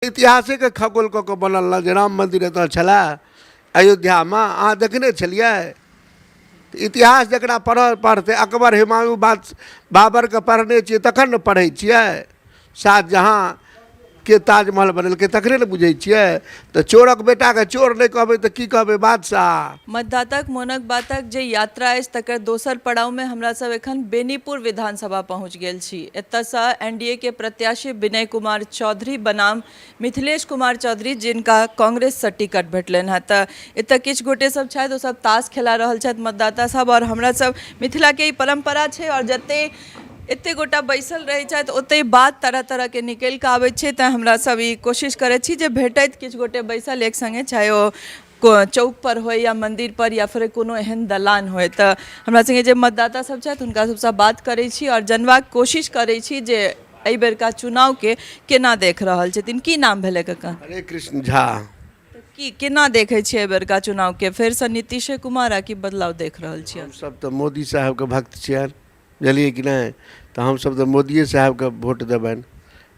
इतिहासेके खगोल कऽ कऽ बनल ने जे राम मन्दिर एतऽ छलए अयोध्यामे, अहाँ देखने छलियै? तऽ इतिहास जकरा पढ़ऽ पड़तै, अकबर हुमायूँ बात बाबरके पढ़ने छियै तखन ने पढ़ै छियै। शाहजहाँके ताजमहल बनेलकै तखने ने बुझै छियै। तऽ चोरक बेटाके चोर नहि कहबै तऽ की कहबै बादशाह? मतदाताक मोनक बातक जे यात्रा अछि तकर दोसर पड़ावमे हमरा सब एखन बेनीपुर विधानसभा पहुँच गेल छी। एतयसँ एनडीए के प्रत्याशी विनय कुमार चौधरी बनाम मिथिलेश कुमार चौधरी, जिनका कांग्रेससँ टिकट भेटलनि हँ। तऽ एतय किछु गोटे सब छथि, ओ सब ताश खेला रहल छथि मतदाता सब। आओर हमरा सब मिथिलाके ई परम्परा छै, आओर जते एते गोटा बैसल रहै छथि ओते बात तरह तरहके निकलि कऽ आबै छै। तैँ हमरा सब ई कोशिश करै छी जे भेटैत किछु गोटे बैसल एक सङ्गे, चाहे ओ चौक पर होय या मंदिर पर या फेर कोनो एहन दलान होय। तऽ हमरा संगे जे मतदाता सब छथि हुनका सबसँ बात करै छी आओर जनबाक कोशिश करै छी जे एहि बेरका चुनावके केना देख रहल छथिन। की नाम भेलै कका? हरे कृष्ण झा। तऽ की केना देखै छियै एहि बेरका चुनावके? फेरसँ नीतीशे कुमार आ कि बदलाव देख रहल छियै? हमसब तऽ मोदी साहेबके भक्त छियनि, बुझलियै कि नहि? तऽ हमसब तऽ मोदिये साहेबके वोट देबनि,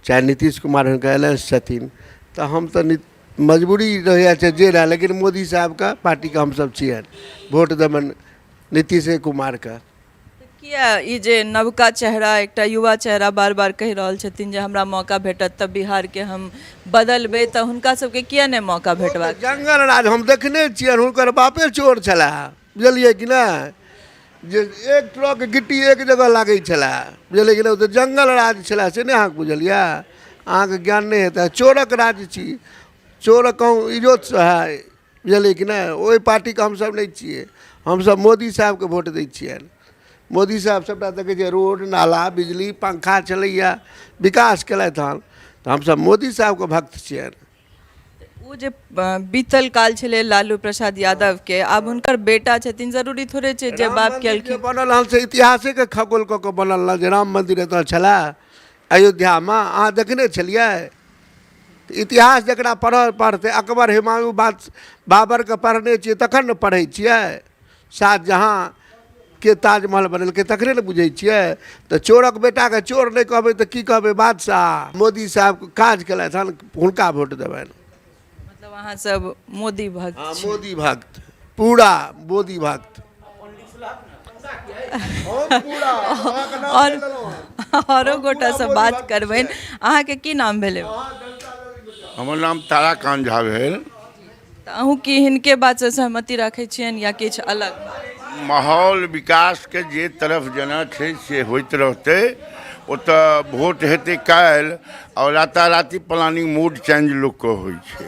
चाहे नीतीश कुमार हुनकर अलायंस छथिन। तऽ हम तऽ मजबूरी रहैए चाहे जे रहए, लेकिन मोदी साहेबके पार्टीके हमसब छियनि, वोट देबनि नीतीशे कुमारके। किया ई जे नवका चेहरा, एकटा युवा चेहरा बार बार कहि रहल छथिन जे हमरा मौका भेटत तऽ बिहारके हम बदलबै, तऽ हुनका सबके किया नहि मौका भेटबाक? जंगल राज हम देखने छियनि, हुनकर बापे चोर छलाह, बुझलियै कि नहि? जे एक ट्रक गिट्टी एक जगह लागै छलए, बुझलियै कि नहि? ओ तऽ जंगल राज छलए, से नहि अहाँके बुझल यए? अहाँके ज्ञान नहि हेतै। चोरक राज छी, चोर कहूँ इजोतसँ हइ, बुझलियै कि नहि? ओहि पार्टीके हमसभ नहि छियै, हमसभ मोदी साहेबके वोट दै छियनि। मोदी साहेब सभटा देखै छियै, रोड नाला बिजली पंखा चलैए, विकास केलथि हन, तऽ हमसभ मोदी साहेबके भक्त छियनि। ओ जे बीतल काल छलै लालू प्रसाद यादव के, आब हुनकर बेटा छथिन, जरूरी थोड़े छै जे राम बाप मन्दिर जे केलखिन। बनल हन से इतिहासेके खगोल कऽ कऽ बनल ने जे राम मन्दिर एतऽ छलए अयोध्यामे, अहाँ देखने छलियै? तऽ इतिहास जकरा पढ़ऽ पड़तै, अकबर हुमायूँ बात बाबरके पढ़ने छियै तखन ने पढ़ै छियै। शाहजहाँके ताजमहल बनेलकै तखने ने बुझै छियै। तऽ चोरक बेटाके चोर नहि कहबै तऽ की कहबै बादशाह? मोदी साहेब काज केलथि हन, हुनका वोट देबनि। मतलब अहाँ सब मोदी भक्त? हँ, मोदी भक्त, पूरा मोदी भक्त। आओर औरो गोटासँ बात करबनि। अहाँके की नाम भेलै? हमर नाम ताराकान्त झा भेल। तऽ अहूँ की हिनके बातसँ सहमति राखै छियनि या किछु अलग? माहौल विकासके जे तरफ जेना छै से होइत रहतै। ओतऽ वोट हेतै काल्हि आओर राताराति प्लानिंग मूड चेंज लोकके होइ छै,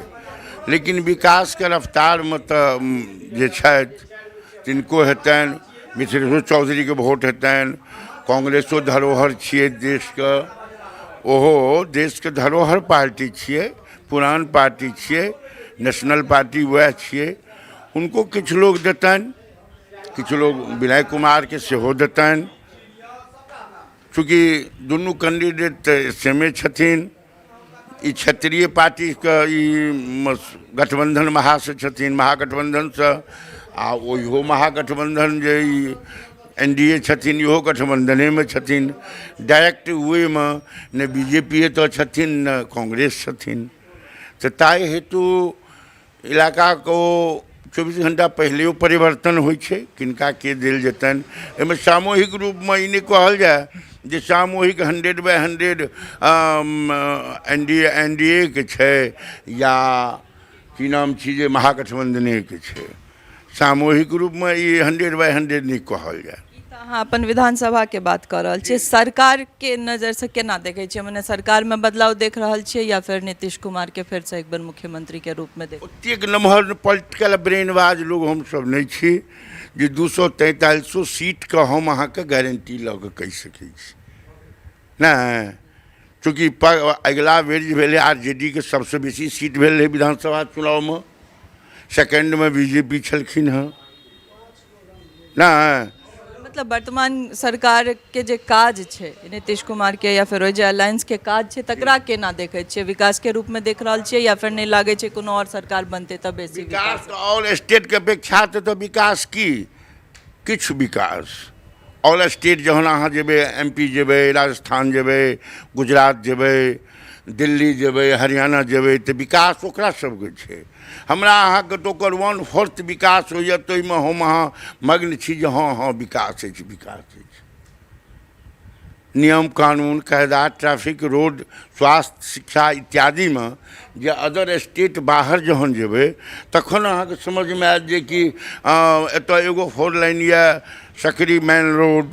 लेकिन विकासके रफ्तारमे तऽ जे छथि तिनको हेतनि, मिथिलेशो चौधरीके वोट हेतनि। कांग्रेसो धरोहर छियै देशके, ओहो देशके धरोहर पार्टी छियै, पुरान पार्टी छियै, नेशनल पार्टी वएह छियै। हुनको किछु लोक देतनि, किछु लोक विनय कुमारके सेहो देतनि। चूँकि दुनू कैंडिडेट तऽ सेमे छथिन, ई क्षेत्रीय पार्टीके ई गठबन्धन महासँ छथिन, महागठबन्धनसँ, आ ओहो महागठबन्धन जे ई एन डी ए छथिन, इहो गठबन्धनेमे छथिन। डायरेक्ट वेमे ने बी जे पी एतऽ छथिन ने कांग्रेस छथिन, तऽ ताहि हेतु इलाकाके ओ 24 घण्टा पहिलेओ परिवर्तन होइ छै, किनका के देल जेतनि। एहिमे सामूहिक रूपमे ई नहि कहल जाय जे सामूहिक 100 बाय 100 एन डी ए के छै या की नाम छी जे महागठबन्धनेके छै। सामूहिक रूपमे ई 100 बाय 100 नहि कहल जाय। ई तऽ अहाँ अपन विधानसभाके बात कऽ रहल छियै। सरकारके नजरसँ केना देखै छियै? मने सरकारमे बदलाव देख रहल छियै या फेर नीतीश कुमारके फेरसँ एक बेर मुख्यमंत्रीके रूपमे देख? ओतेक नमहर पोलिटिकल ब्रेनवाज लोक हमसभ नहि छी जे 243 सीटके हम अहाँके गारंटी लऽ कऽ कहि सकै छी। नहि, चूँकि अगिला बेर जे भेलै, आर जे डी के सबसँ बेसी सीट भेल रहै विधानसभा चुनावमे, सेकेंडमे बी जे पी छलखिन हँ नहि। मतलब वर्तमान सरकारके जे काज छै नीतीश कुमारके या फेर ओहि जे अलायंसके काज छै, तकरा केना देखै छियै? विकासके रूपमे देख रहल छियै या फेर नहि लागै छै कोनो आओर सरकार बनतै तऽ बेसी विकास? तऽ ऑल स्टेटके अपेक्षा तऽ विकास की किछु विकास ऑल स्टेट जहन अहाँ जेबै, एम पी जेबै, राजस्थान जेबै, गुजरात जेबै, दिल्ली जेबै, हरियाणा जेबै, तऽ विकास ओकरा सबके छै। हमरा अहाँके तऽ ओकर 1/4 विकास होइए, ताहिमे हम अहाँ मग्न छी जे हँ हँ विकास अछि, विकास अछि। नियम कानून, कायदा, ट्रैफिक, रोड, स्वास्थ्य, शिक्षा इत्यादिमे जे अदर स्टेट बाहर जहन जेबै तखन अहाँके समझमे आयत जे कि एतऽ एगो 4 लाइन यऽ सकरी मेन रोड,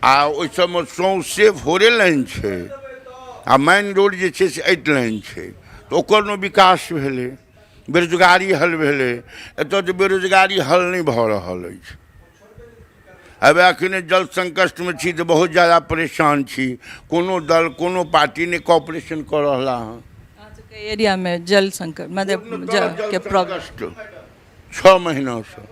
आ ओहि सबमे सौँसे 4 लाइन छै, आ मेन रोड जे छै से 8 लाइन छै, तऽ ओकर ने विकास भेलै, बेरोजगारी हल भेलै। एतऽ तऽ बेरोजगारी हल नहि भऽ रहल अछि। अब एखने जल संकटमे छी तऽ बहुत ज्यादा परेशान छी। कोनो दल, कोनो पार्टी नहि कॉपरेशन कऽ रहला हँ। अहाँ सबके एरियामे जल संकट मतलब जल के प्रॉब्लम 6 महीनासँ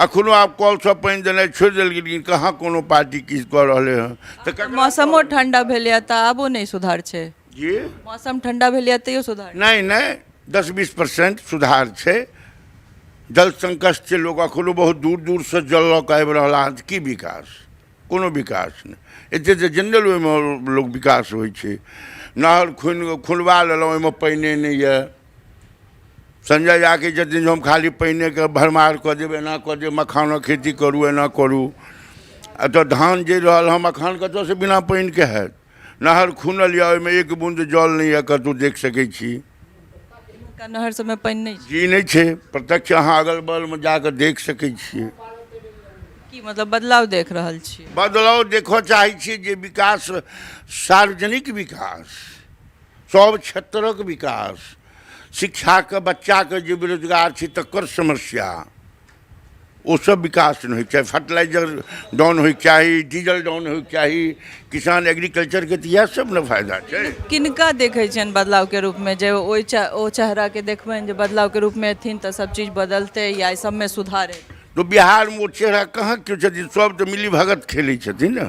अखनो आब कलसँ पानि देनाइ छोड़ि देल गेल, कहाँ कोनो पार्टी किछु कऽ रहलै हँ। तऽ मौसमो ठण्डा भेलैए तऽ आबो नहि सुधार छै। जी, मौसम ठण्डा भेलैए तैयो सुधार नहि, नहि, 10-20% सुधार छै। जल संकट छै, लोक अखनो बहुत दूर दूरसँ जल लऽ कऽ आबि रहल हँ। की विकास? कोनो विकास नहि। एते तऽ जनरल ओहिमे लोक विकास होइ छै। नहर खुनवा लेलहुँ, ओहिमे पानिए नहि यऽ। संजय झा कहै छथिन जे हम खाली पानिएके भरमार कऽ देब, एना कऽ देब, मखानक खेती करू, एना करू। एतऽ धान जरि रहल हँ, मखान कतऽसँ बिना पानिके हैत? नहर खुनल यऽ, ओहिमे एक बून्द जल नहि यऽ, कतहु देख सकै छी। नहर सबमे पानि नहि छै? जी नहि छै। प्रत्यक्ष अहाँ अगल बगलमे जाकऽ देख सकै छियै। की मतलब बदलाव देख रहल छी? बदलाव देखऽ चाहै छियै जे विकास, सार्वजनिक विकास, सब क्षेत्रक विकास, शिक्षाके, बच्चाके जे बेरोजगार छै तकर समस्या, ओ सब विकास नहि होइके चाही। फर्टिलाइजर डाउन होइके चाही, डीजल डाउन होइके चाही, किसान एग्रीकल्चरके तऽ इएह सब ने फायदा छै। किनका देखै छियनि बदलावके रूपमे, जे ओहि ओ चेहराके देखबनि जे बदलावके रूपमे एथिन तऽ सब चीज बदलतै या एहि सबमे सुधार हेतै? तऽ बिहारमे ओ चेहरा कहाँ केओ छथिन? सब तऽ मिली भगत खेलै छथिन ने।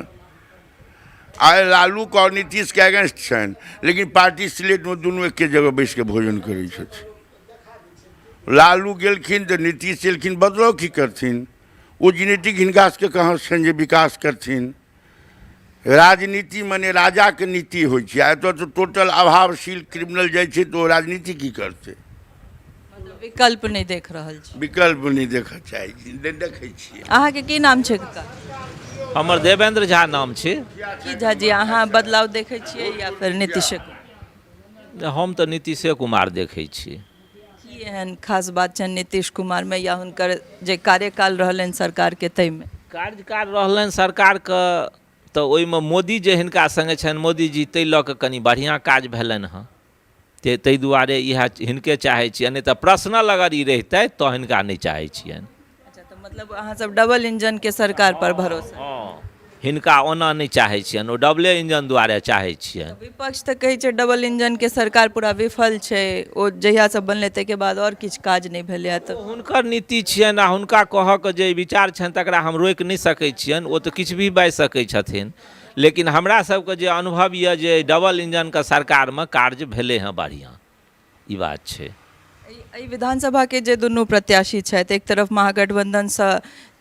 आइ लालूके आओर नीतीशके अगेंस्ट छनि, लेकिन पार्टी सिलेटमे दुनू एके जगह बैसिके भोजन करै छथिन। लालू गेलखिन तऽ नीतीश एलखिन, बदलाव की करथिन? ओ जेनेटिक हिनका सबके कहाँ छनि जे विकास करथिन? राजनीति मने राजाके नीति होइ छै, आ एतऽ तऽ टोटल अभावशील क्रिमिनल जाइ छै तऽ ओ राजनीति की करतै? विकल्प नहि देख रहल छी। विकल्प नहि देखऽ चाहै छी, नहि देखै छियै। अहाँके की नाम छै कका? हमर देवेंद्र झा नाम छै। की झा जी, अहाँ बदलाव देखै छियै या फेर नीतीशे कुमार? हम तऽ नीतीशे कुमार देखै छी। की एहन खास बात छनि नीतीश कुमारमे या हुनकर जे कार्यकाल रहलनि सरकारके ताहिमे? कार्यकाल रहलनि सरकारके तऽ ओहिमे मोदी जे हिनका सङ्गे छनि, मोदीजी, ताहि लऽ कऽ कनि बढ़िआँ काज भेलनि हँ, ताहि दुआरे इएह हिनके चाहै छियनि। नहि तऽ पर्सनल अगर ई रहितथि तऽ हिनका नहि चाहै छियनि। अच्छा, तऽ मतलब अहाँ सब डबल इंजन के सरकार पर भरोसा? हँ, हिनका ओना नहि चाहै छियनि, ओ डबले इंजन दुआरे चाहै छियनि। विपक्ष तऽ कहै छै डबल इंजन के सरकार पूरा विफल छै, ओ जहियासँ बनलै ताहिके बाद आओर किछु काज नहि भेलैए। तऽ हुनकर नीति छियनि आ हुनका कहऽके जे विचार छनि तकरा हम रोकि नहि सकै छियनि। ओ तऽ किछु भी बाजि सकै छथिन, लेकिन हमरा सबके जे अनुभव यऽ जे डबल इंजनके सरकारमे कार्य भेलै हँ बढ़िआँ, ई बात छै। एहि विधानसभाके जे दुनू प्रत्याशी छथि, एक तरफ महागठबंधनसँ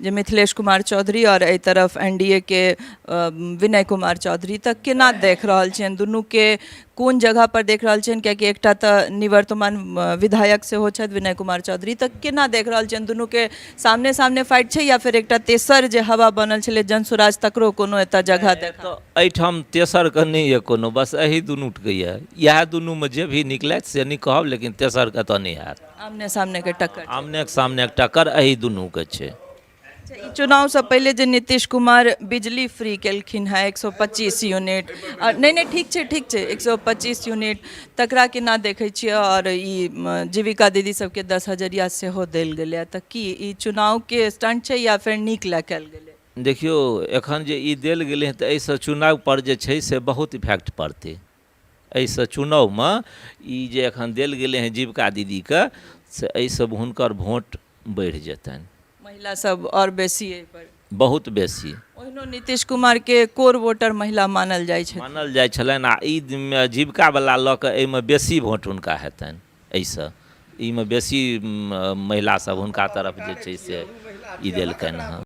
जे मिथिलेश कुमार चौधरी आओर एहि तरफ एन डी ए के विनय कुमार चौधरी, तऽ केना देख रहल छियनि दुनूके, कोन जगह पर देख रहल छियनि? कियाकि एकटा तऽ निवर्तमान विधायक सेहो छथि विनय कुमार चौधरी, तऽ केना देख रहल छियनि दुनूके? सामने सामने फाइट छै या फेर एकटा तेसर जे हवा बनल छलै जन सुराज तकरो कोनो एतऽ जगह देखा? तऽ एहिठाम तेसरके नहि यऽ कोनो, बस एही दुनूके यऽ। इएह दुनूमे जे भी निकलथि से नहि कहब, लेकिन तेसरके एतऽ नहि हैत। आमने सामनेके टक्कर? आमने सामनेके टक्कर एही दुनूके छै। अच्छा, ई चुनावसँ पहिले जे नीतीश कुमार बिजली फ्री केलखिन हेँ 125 यूनिट, नहि नहि, ठीक छै, ठीक छै, 125 यूनिट, तकरा केना देखै छियै? आओर ई जीविका दीदी सबके 10 हजरिया सेहो देल गेलैए, तऽ की ई चुनावके स्टंट छै या फेर नीक लए कयल गेलै? देखियौ, एखन जे ई देल गेलै हँ तऽ एहिसँ चुनावपर जे छै से बहुत इफेक्ट पड़तै। एहिसँ चुनावमे ई जे एखन देल गेलै हँ जीविका दीदीके, से एहिसँ हुनकर वोट बढ़ि जेतनि। महिला सब आओर बेसी एहिपर? बहुत बेसी। ओहिनो नीतीश कुमारके कोर वोटर महिला मानल जाइ छै। मानल जाइ छलनि, आ ई जीविकावला लऽ कऽ एहिमे बेसी वोट हुनका हेतनि। एहिसँ एहिमे बेसी महिला सब हुनका तरफ जे छै से ई देलकनि हँ।